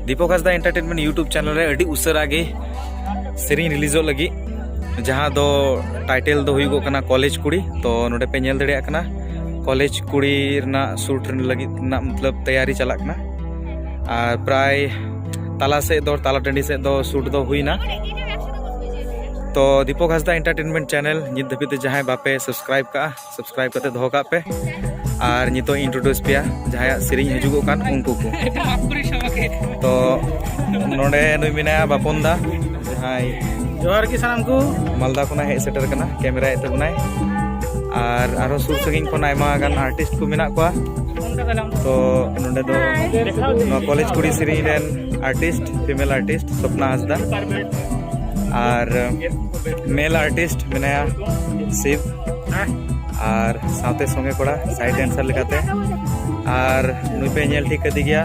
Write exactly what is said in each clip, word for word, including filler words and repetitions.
ᱫᱤᱯᱚᱠ ᱦᱟᱸᱥᱫᱟ entertainment YouTube channel ᱨᱮ ᱟᱹᱰᱤ ᱩᱥᱟᱹᱨᱟ ᱜᱮ ᱥᱮᱨᱮᱧ ᱨᱤᱞᱤᱡᱚᱜ ᱞᱟᱹᱜᱤᱫ, ᱡᱟᱦᱟᱸ ᱫᱚ ᱴᱟᱭᱴᱮᱞ ᱫᱚ ᱦᱩᱭᱩᱜᱚᱜ ᱠᱟᱱᱟ ᱠᱚᱞᱮᱡᱽ ᱠᱩᱲᱤ᱾ ᱛᱚ ᱱᱚᱰᱮ ᱯᱮ ᱧᱮᱞ ᱫᱟᱲᱮᱭᱟᱜ ᱠᱟᱱᱟ ᱠᱚᱞᱮᱡᱽ ᱠᱩᱲᱤ ᱨᱮᱱᱟᱜ ᱥᱩᱴ ᱞᱟᱹᱜᱤᱫ ᱨᱮᱱᱟᱜ ᱢᱚᱛᱞᱚᱵ ᱛᱮᱭᱟᱨᱤ ᱪᱟᱞᱟᱜ ᱠᱟᱱᱟ᱾ ᱟᱨ ᱯᱨᱟᱭ ᱛᱟᱞᱟ ᱥᱮᱫ ᱫᱚ, ᱛᱟᱞᱟ ᱴᱟᱺᱰᱤ ᱥᱮᱫ ᱫᱚ ᱥᱩᱴ ᱫᱚ ᱦᱩᱭᱱᱟ᱾ ᱛᱚ ᱫᱤᱯᱚᱠ ᱦᱟᱸᱥᱫᱟ ᱮᱱᱴᱟᱨᱴᱮᱱᱢᱮᱱᱴ ᱪᱮᱱᱮᱞ ᱱᱤᱛ ᱫᱷᱟᱹᱵᱤᱡ ᱛᱮ ᱡᱟᱦᱟᱸᱭ ᱵᱟᱯᱮ ᱥᱟᱵᱥᱠᱨᱟᱭᱤᱵ ᱠᱟᱜᱼᱟ, ᱥᱟᱵᱥᱠᱨᱟᱭᱤᱵ ᱠᱟᱛᱮ ᱫᱚᱦᱚ ᱠᱟᱜ ᱯᱮ᱾ ᱟᱨ ᱱᱤᱛᱚᱜ ᱤᱱᱴᱨᱳᱰᱤᱭᱩᱥ ᱯᱮᱭᱟ ᱡᱟᱦᱟᱸᱭᱟᱜ ᱥᱮᱨᱮᱧ ᱦᱤᱡᱩᱜᱚᱜ ᱠᱟᱱ ᱩᱱᱠᱩ ᱠᱚ᱾ ᱛᱚ ᱱᱚᱰᱮ ᱱᱩᱭ ᱢᱮᱱᱟᱭᱟ ᱵᱟᱯᱚᱱ ᱫᱟ, ᱡᱟᱦᱟᱸᱭ ᱡᱚᱦᱟᱨ ᱜᱮ ᱥᱟᱱᱟᱢ ᱠᱚ᱾ ᱢᱟᱞᱫᱟ ᱠᱷᱚᱱᱟᱜ ᱦᱮᱡ ᱥᱮᱴᱮᱨ ᱠᱟᱱᱟ, ᱠᱮᱢᱮᱨᱟᱭᱮᱫ ᱛᱟᱵᱚᱱᱟᱭ᱾ ᱟᱨ ᱟᱨᱦᱚᱸ ᱥᱩᱨ ᱥᱟᱺᱜᱤᱧ ᱠᱷᱚᱱ ᱟᱭᱢᱟ ᱜᱟᱱ ᱟᱨᱴᱤᱥᱴ ᱠᱚ ᱢᱮᱱᱟᱜ ᱠᱚᱣᱟ᱾ ᱛᱚ ᱱᱚᱰᱮ ᱫᱚ ᱱᱚᱣᱟ ᱠᱚᱞᱮᱡᱽ ᱠᱩᱲᱤ ᱥᱮᱨᱮᱧ ᱨᱮᱱ ᱟᱨᱴᱤᱥᱴ, ᱯᱷᱤᱢᱮᱞ ᱟᱨᱴᱤᱥᱴ ᱥᱚᱯᱱᱟ ᱦᱟᱸᱥᱫᱟ, ᱟᱨ ᱢᱮᱞ ᱟᱨᱴᱤᱥᱴ ᱢᱮᱱᱟᱭᱟ ᱥᱤᱵ, ᱟᱨ ᱥᱟᱶᱛᱮ ᱥᱚᱸᱜᱮ ᱠᱚᱲᱟ ᱥᱟᱭᱤᱰ ᱰᱮᱱᱥᱟᱨ ᱞᱮᱠᱟᱛᱮ᱾ ᱟᱨ ᱱᱩᱭ ᱯᱮ ᱧᱮᱞ ᱴᱷᱤᱠ ᱠᱟᱫᱮ ᱜᱮᱭᱟ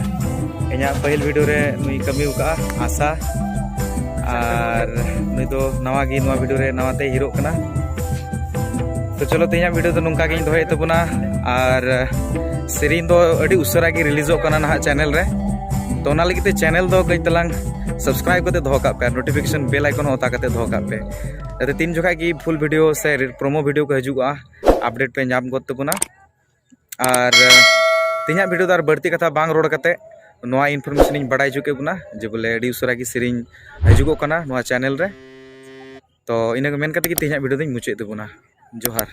ᱤᱧᱟᱹᱜ ᱯᱟᱹᱦᱤᱞ ᱵᱷᱤᱰᱤᱭᱳ ᱨᱮ ᱱᱩᱭ ᱠᱟᱹᱢᱤ ᱟᱠᱟᱫᱼᱟ ᱟᱥᱟ, ᱟᱨ ᱱᱩᱭ ᱫᱚ ᱱᱟᱣᱟ ᱜᱮ ᱱᱚᱣᱟ ᱵᱷᱤᱰᱤᱭᱳ ᱨᱮ ᱱᱟᱣᱟ ᱛᱮᱭ ᱦᱤᱨᱳᱜ ᱠᱟᱱᱟ᱾ ᱛᱚ ᱪᱚᱞᱚ, ᱛᱮᱦᱮᱧᱟᱜ ᱵᱷᱤᱰᱤᱭᱳ ᱫᱚ ᱱᱚᱝᱠᱟ ᱜᱤᱧ ᱫᱚᱦᱚᱭᱮᱫ ᱛᱟᱵᱚᱱᱟ᱾ ᱟᱨ ᱥᱮᱨᱮᱧ ᱫᱚ ᱟᱹᱰᱤ ᱩᱥᱟᱹᱨᱟ ᱜᱮ ᱨᱤᱞᱤᱡᱚᱜ ᱠᱟᱱᱟ ᱱᱟᱦᱟᱜ ᱪᱮᱱᱮᱞ ᱨᱮ᱾ ᱛᱚ ᱚᱱᱟ ᱞᱟᱹᱜᱤᱫ ᱛᱮ ᱪᱮᱱᱮᱞ ᱫᱚ ᱠᱟᱹᱡ ᱛᱟᱞᱟᱝ ᱥᱟᱵᱥᱠᱨᱟᱭᱤᱵ ᱠᱟᱛᱮ ᱫᱚᱦᱚ ᱠᱟᱜ ᱯᱮ ᱟᱨ ᱱᱳᱴᱤᱯᱷᱤᱠᱮᱥᱚᱱ ᱵᱮᱞ ᱟᱭᱠᱚᱱ ᱦᱚᱸ ᱚᱛᱟ ᱠᱟᱛᱮ ᱫᱚᱦᱚ ᱠᱟᱜ ᱯᱮ, ᱡᱟᱛᱮ ᱛᱤᱱ ᱡᱚᱠᱷᱟᱡ ᱜᱮ ᱯᱷᱩᱞ ᱵᱷᱤᱰᱤᱭᱳ ᱥᱮ ᱯᱨᱳᱢᱳ ᱵᱷᱤᱰᱤᱭᱳ ᱠᱚ ᱦᱤᱡᱩᱜᱼᱟ, ᱟᱯᱰᱮᱴ ᱯᱮ ᱧᱟᱢ ᱜᱚᱫ ᱛᱟᱵᱚᱱᱟ᱾ ᱟᱨ ᱛᱮᱦᱮᱧᱟᱜ ᱵᱷᱤᱰᱤᱭᱳ ᱫᱚ ᱟᱨ ᱵᱟᱹᱲᱛᱤ ᱠᱟᱛᱷᱟ ᱵᱟᱝ ᱨᱚᱲ ᱠᱟᱛᱮ ᱱᱚᱣᱟ ᱤᱱᱯᱷᱚᱨᱢᱮᱥᱚᱱ ᱤᱧ ᱵᱟᱲᱟᱭ ᱦᱚᱪᱚ ᱠᱮᱫ ᱵᱚᱱᱟ ᱡᱮ ᱵᱚᱞᱮ ᱟᱹᱰᱤ ᱩᱥᱟᱹᱨᱟ ᱜᱮ ᱥᱮᱨᱮᱧ ᱦᱤᱡᱩᱜᱚᱜ ᱠᱟᱱᱟ ᱱᱚᱣᱟ ᱪᱮᱱᱮᱞ ᱨᱮ᱾ ᱛᱚ ᱤᱱᱟᱹ ᱠᱚ ᱢᱮᱱ ᱠᱟᱛᱮ ᱜᱮ ᱛᱮᱦᱮᱧᱟᱜ ᱵᱷᱤᱰᱤᱭᱳ ᱫᱚᱧ ᱢᱩᱪᱟᱹᱫ ᱛᱟᱵᱚᱱᱟ᱾ ᱡᱚᱦᱟᱨ᱾